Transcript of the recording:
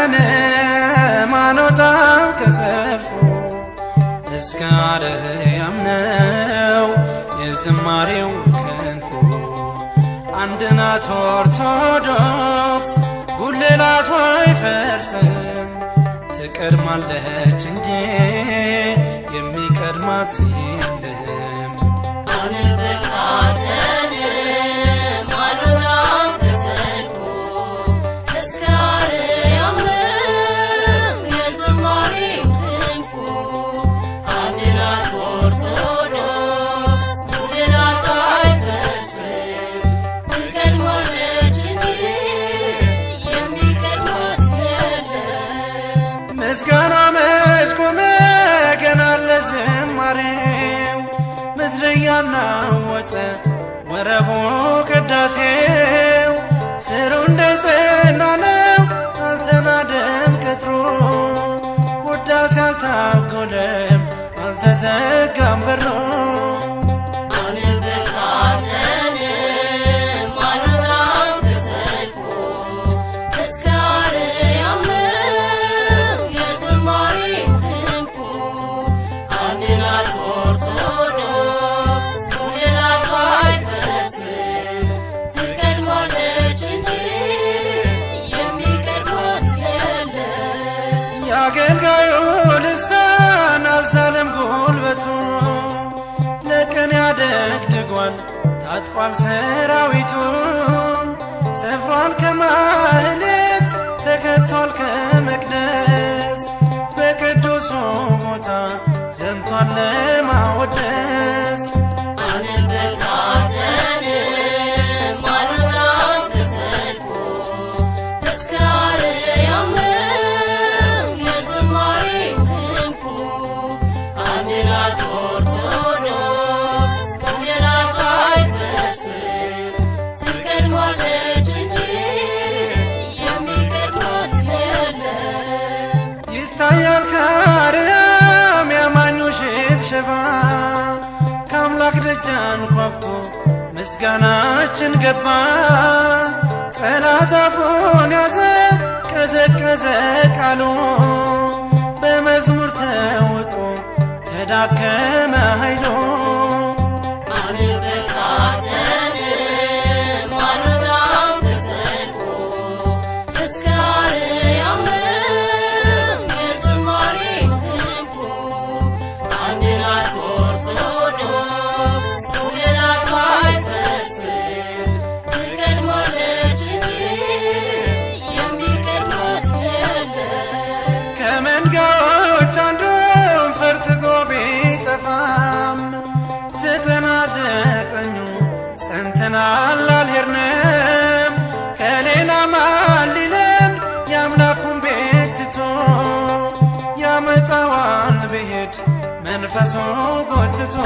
አንበታተንም አንወጣም ከሰልፉ እስከ አርያም ነው የዝማሬው ክንፉ። አንድ ናት ኦርቶዶክስ ጉልላቷ አይፈርስም፣ ትቀድማለች እንጂ የሚቀድማት የለም። አንበታተንም አንወጣም ከሰልፉ እስከ አርያም ነው የዝማሬው ክንፉ። አንድ ናት ኦርቶዶክስ ጉልላቷ አይፈርስም፣ ትቀድማለች እንጂ የሚቀድማት የለም። ምስጋና መች ቆመ? ገና ለዝማሬው ምድር እያናወጠ ወረቡ ቅዳሴው፣ ስሩ እንደ ጸና ነው አልተናደም ቅጥሩ፣ ውዳሴ አልታጎለም አልተዘጋም በሩ። አንበታተንም አንወጣም ከሰልፉ እስከ አርያም ነው የዝማሬው ክንፉ። አንድ ናት ኦርቶዶክስ ጉልላቷ አይፈርስም፣ ትቀድማለች እንጂ የሚቀድማት የለም። የአገልጋዩ ልሳን አልዛለም ጉልበቱ፣ ለቀን ያደግድጓል ታጥቋል ሰራዊቱ፣ ሰፍሯል ከማህሌት ተከቷል ከመቅደስ፣ በቅዱሱ ቦታ ዘምቷል ለማወደስ። አንበታተንም አንወጣም ከሰልፉ እስከ አርያም ነው የዝማሬው ክንፉ። አንድ ናት ኦርቶዶክስ ጉልላቷ አይፈርስም፣ ትቀድማለች እንጂ የሚቀድማት የለም። ይታያል ከአርያም ያማኙ ሽብሸባ፣ ከአምላክ ደጅ አንኳኩቶ ምስጋናችን ገባ። ጠላት አፉን ያዘ ቀዘቀዘ ቃሉ፣ በመዝሙር ተውጦ ተዳከመ ኃይሉ። አንበታተንም አንወጣም ከሰልፉ እስከ አርያም ነው የዝማሬው ክንፉ። አንድ ናት ኦርቶዶክስ ጉልላቷ አይፈርስም፣ ትቀድማለች እንጂ የሚቀድማት የለም። ከመንጋዎች አንዱን ፈርጥጦ ቢጠፋም 99ኙ ጸንተናል አልሄድንም። ከሌላ ማን ሊለን የአምላኩን ቤት ትቶ ያመጣዋል ብሄድ መንፈሱ ጎትቶ።